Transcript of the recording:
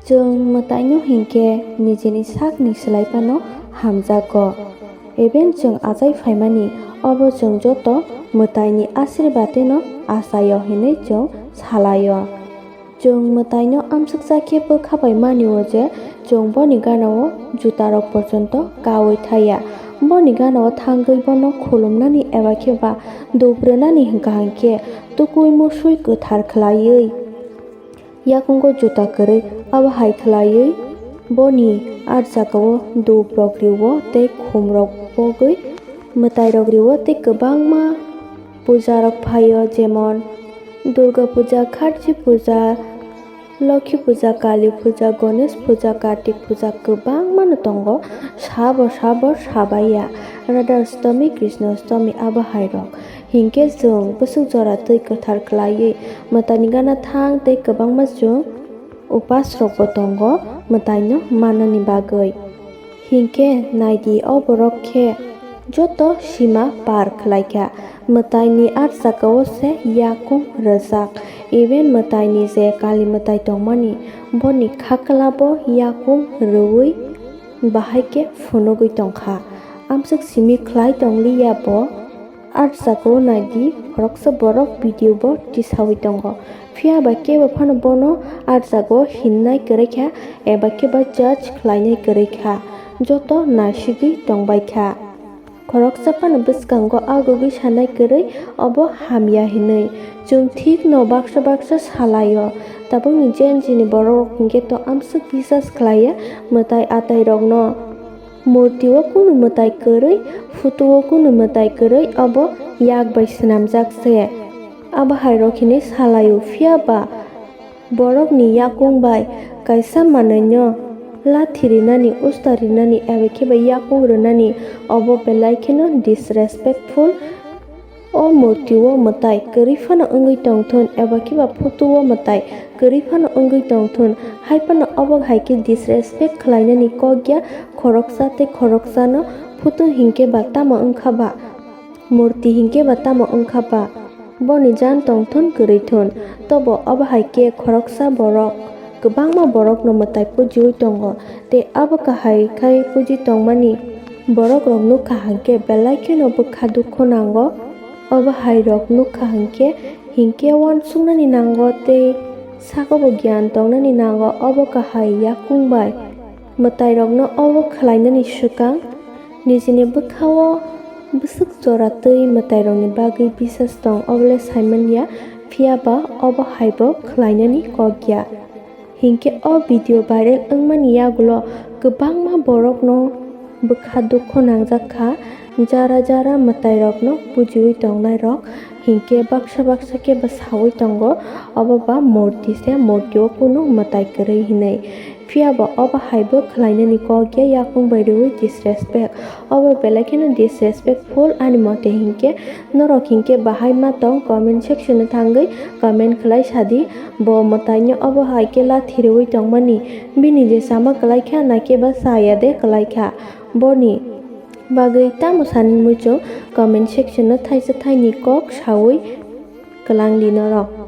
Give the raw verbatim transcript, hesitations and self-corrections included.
Chwng mwtaino hinkhe nijini sakni swlai phano hamjago. Even chwng achai phaimani, obo chwng joto mwtaini asirbatino achaio hinwi chwng salaio. Chwng mwtaino amsuksa khe bwkha bai manio je chwng boni ganao jutarok porjonto kaui thaya. Boni ganao thangwi bono khulumnani eba khe ba dup rwnani hwnkha hinkhe tukui musui kwthar khlaiwi yakungo juta kwrwi abo hai khlaiwi boni arjakao duprok rio tei khumrok pogwi mwtairok rio tei kwbangma pujarok phaio, jemon Durga puja, Kharchi puja, Lokhi puja, Kali puja, Ganesh puja, Kartik puja kwbangmano tongo. Sabo sabo sabaiya Radha Ashtomi, Krishna Ashtomi abo hairok. Hinkhe chwng bwswk jora twi kwthar khlaiwi mwtaini gana thang tei kwbangma chwng upasrokbo tongo mwtaino mannani bagwi. Hinkhe naidi, o borok khe joto sima par khlaikha. Mwtaini arjakao se yakung rwjak. Even mwtaini je kali mwtai tongmani, boni khaklabo yakung rwui bahai khe phunugwi tongkha. Amsuk simi khlai tongliya bo. Arjakao naidi, khoroksa borok video bo tisaui tongo. Phiya ba kebo phano bono arjakao hinnai kwrwi kha eba khe ba judge khlainai kwrwi kha. Joto naisigwi tongbai kha. Khoroksa phano bwskango agugwi sanai kwrwi obo hamya hinwi. Chwng thik no baksa baksa salaio. Tabukni Gen Z ni borok rok hinkhe to amsuk bisas khlaiya mwtai atai rokno. Murti o kunu mwtai kwrwi, photo o kunu mwtai kwrwi, obo yak bai swnamjak se. Abo hai rok hinwi salaio, phiya ba borokni yakung bai kaisa manwino lathi rinani, usta rinani, eba khe ba yakung rwnani, obo belai kheno disrespectful. O murti o mwtai kwrwi phano wngwi tongthun eba khe ba photo o mwtai kwrwi phano wngwi tongthun, hai phano obo hai khe disrespect khlainani kok ya khoroksa tei khoroksano. Photo hinkhe ba tamo wngkha ba, murti hinkhe ba tamo wngkha ba, boni jan tongthun kwrwi thun, tobo obo hai khe khoroksa borok kwbangma borokno mwtai pujiui tongo, tei abo kahai khai puji tongmani borokrok nukha hinkhe belai kheno bwkha dukhu nango. Obo hai rok nukha hinkhe, hinkhe uansuknani nango tei sakobo giyan tongnani nango. Obo kahai yakung bai mwtairokno obo khlainani swkang nijini bwkhao bwswk jora twi mwtairokni bagwi bisas tong, obo le saimanya, phiya ba obo haibo khlainani kok ya. Hinkhe o video viral wngmani yagulo kwbangma borokno bwkha dukhu nangjak kha, jara jara mwtairokno pujiui tongnairok. Hinkhe baksa baksa khe bwsaui tongo, obo ba murti se, murti o kunu mwtai kwrwi hinwi. Phiya ba obo haibo khlainani kok ya, yakung bai rwui disrespect. Obo belai kheno disrespectful ani mote hinkhe. Norok hinkhe bahai ma tong, comment section o thangwi comment khlai sadi. Bo mwtaino obo hai khe lathi rwui tongmani, bini je sama kwlai kha na khe ba chaya de kwlai kha, boni bagwi tamo sani muchung comment section o thaisa thaini kok saui kwlangdi norok.